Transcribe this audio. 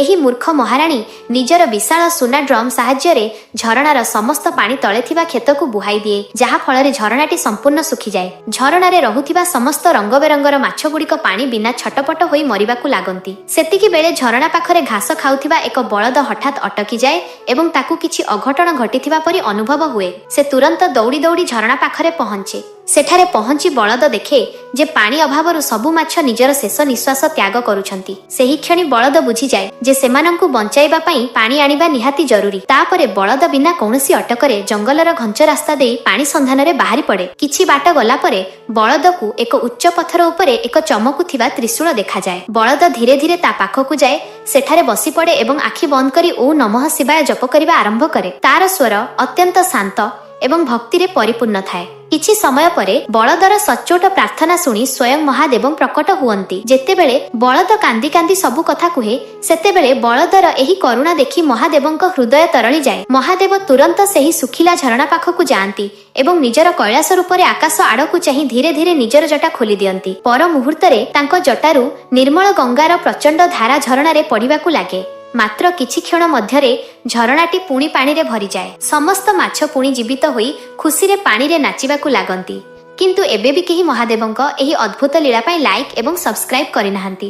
ଏହି ମୂର୍ଖ ମହାରାଣୀ ନିଜର ବିଶାଳ ସୁନା ଡ୍ରମ୍ ସାହାଯ୍ୟରେ ଝରଣାର ସମସ୍ତ ପାଣି ତଳେ ଥିବା କ୍ଷେତକୁ ବୁହାଇ ଦିଏ, ଯାହା ଫଳରେ ଝରଣାଟି ସମ୍ପୂର୍ଣ୍ଣ ଶୁଖିଯାଏ। ଝରଣାରେ ରହୁଥିବା ସମସ୍ତ ରଙ୍ଗ ବେରଙ୍ଗର ମାଛଗୁଡ଼ିକ ପାଣି ବିନା ଛଟପଟ ହୋଇ ମରିବାକୁ ଲାଗନ୍ତି। ସେତିକି ବେଳେ ଝରଣା ପାଖରେ ଘାସ ଖାଉଥିବା ଏକ ବଳଦ ହଠାତ୍ ଅଟକିଯାଏ ଏବଂ ତାକୁ କିଛି ଅଘଟଣ ଘଟିଥିବା ପରି ଅନୁଭବ ହୁଏ। ସେ ତୁରନ୍ତ ଦୌଡ଼ି ଦୌଡ଼ି ଝରଣା ପାଖରେ ପହଞ୍ଚେ। ସେଠାରେ ପହଞ୍ଚି ବଳଦ ଦେଖେ ଯେ ପାଣି ଅଭାବରୁ ସବୁ ମାଛ ନିଜର ଶେଷ ନିଶ୍ୱାସ ତ୍ୟାଗ କରୁଛନ୍ତି। ସେହି କ୍ଷଣି ବଳଦ ବୁଝିଯାଏ ଯେ ସେମାନଙ୍କୁ ବଞ୍ଚାଇବା ପାଇଁ ପାଣି ଆଣିବା ନିହାତି ଜରୁରୀ। ତାପରେ ବଳଦ ବିନା କୌଣସି ଅଟକରେ ଜଙ୍ଗଲର ଘଞ୍ଚ ରାସ୍ତା ଦେଇ ପାଣି ସନ୍ଧାନରେ ବାହାରି ପଡେ। କିଛି ବାଟ ଗଲା ପରେ ବଳଦକୁ ଏକ ଉଚ୍ଚ ପଥର ଉପରେ ଏକ ଚମକୁଥିବା ତ୍ରିଶୂଳ ଦେଖାଯାଏ। ବଳଦ ଧୀରେ ଧୀରେ ତା ପାଖକୁ ଯାଏ, ସେଠାରେ ବସି ପଡେ ଏବଂ ଆଖି ବନ୍ଦ କରି ଓଁ ନମଃ ଶିବାୟ ଜପ କରିବା ଆରମ୍ଭ କରେ। ତାର ସ୍ୱର ଅତ୍ୟନ୍ତ ଶାନ୍ତ ଏବଂ ଭକ୍ତିରେ ପରିପୂର୍ଣ୍ଣ ଥାଏ। କିଛି ସମୟ ପରେ ବଳଦର ସଚ୍ଚୋଟ ପ୍ରାର୍ଥନା ଶୁଣି ସ୍ୱୟଂ ମହାଦେବ ପ୍ରକଟ ହୁଅନ୍ତି। ଯେତେବେଳେ ବଳଦ କାନ୍ଦି କାନ୍ଦି ସବୁ କଥା କୁହେ, ସେତେବେଳେ ବଳଦର ଏହି କରୁଣା ଦେଖି ମହାଦେବଙ୍କ ହୃଦୟ ତରଳି ଯାଏ। ମହାଦେବ ତୁରନ୍ତ ସେହି ଶୁଖିଲା ଝରଣା ପାଖକୁ ଯାଆନ୍ତି ଏବଂ ନିଜର କୈଳାସ ରୂପରେ ଆକାଶ ଆଡ଼କୁ ଚାହିଁ ଧୀରେ ଧୀରେ ନିଜର ଜଟା ଖୋଲି ଦିଅନ୍ତି। ପର ମୁହୂର୍ତ୍ତରେ ତାଙ୍କ ଜଟାରୁ ନିର୍ମଳ ଗଙ୍ଗାର ପ୍ରଚଣ୍ଡ ଧାରା ଝରଣାରେ ପଡ଼ିବାକୁ ଲାଗେ। ମାତ୍ର କିଛି କ୍ଷଣ ମଧ୍ୟରେ ଝରଣାଟି ପୁଣି ପାଣିରେ ଭରିଯାଏ। ସମସ୍ତ ମାଛ ପୁଣି ଜୀବିତ ହୋଇ ଖୁସିରେ ପାଣିରେ ନାଚିବାକୁ ଲାଗନ୍ତି। କିନ୍ତୁ ଏବେ ବି କେହି ମହାଦେବଙ୍କ ଏହି ଅଦ୍ଭୁତ ଲୀଳା ପାଇଁ ଲାଇକ୍ ଏବଂ ସବସ୍କ୍ରାଇବ୍ କରିନାହାନ୍ତି।